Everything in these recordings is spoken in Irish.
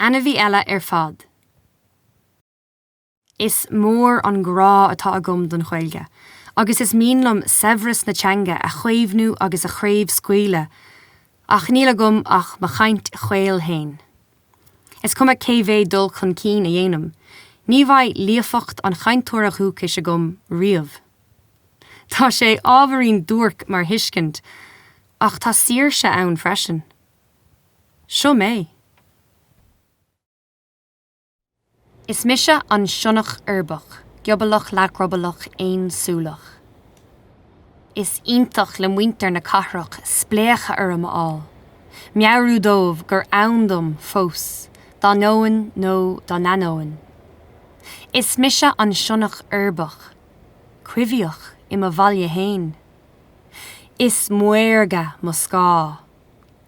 Ainmhí eile ar fad. Is mór an grá atá agam don Ghaeilge agus is mian liom saibhreas na teanga a chaomhnú agus a chraobhscaoileadh ach níl agam ach mo chaint chaol fhéin. Is cuma cé mhéad dul chun cinn a dhéanaim, ní bheidh líofacht an chainteora dhúchais agam riamh. Tá sé ábhairín duairc mar thuiscint ach tá saoirse ann freisin. Seo mé. Is mise an sionnach uirbeach, giobalach leathdhroballach aonsúileach. Is iontach le muintir na cathrach spléachadh orm a fháil, meabhrú dóibh gur ann dom fós, dá ndeoin nó dá n-ainneoin. Is mise an sionnach uirbeach, coimhthíoch i mo bhaile fhéin. Is maorga mo scáth.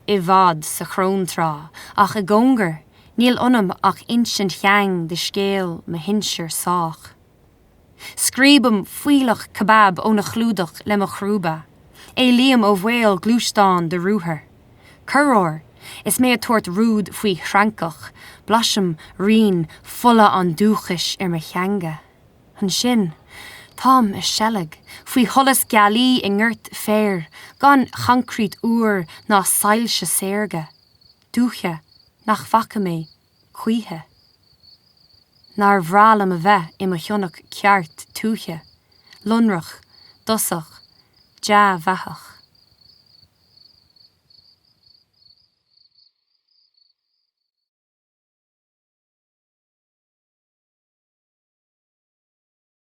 i bhfad sa chróntrá, ach i gcóngar, níl ionam ach insint sheang de scéal mo shinsear sách. Scríobaim fuílleach kebab óna chlúdach le mo chrúba. Éalaím ó bhaol gluaisteáin de ruathar. Corruair, is mé ag tabhairt rúid faoi threancach, blaisim rian fola an dúchais ar mo theanga. Ansin, táim i seilg, faoi sholas gealaí i ngort féir, gan choincreít úr ná soilse saorga, dúiche nach bhfaca mé choíche. Nár bhreá liom a bheith i mo shionnach ceart tuaithe, lonrach, dosach, dea-bheathach.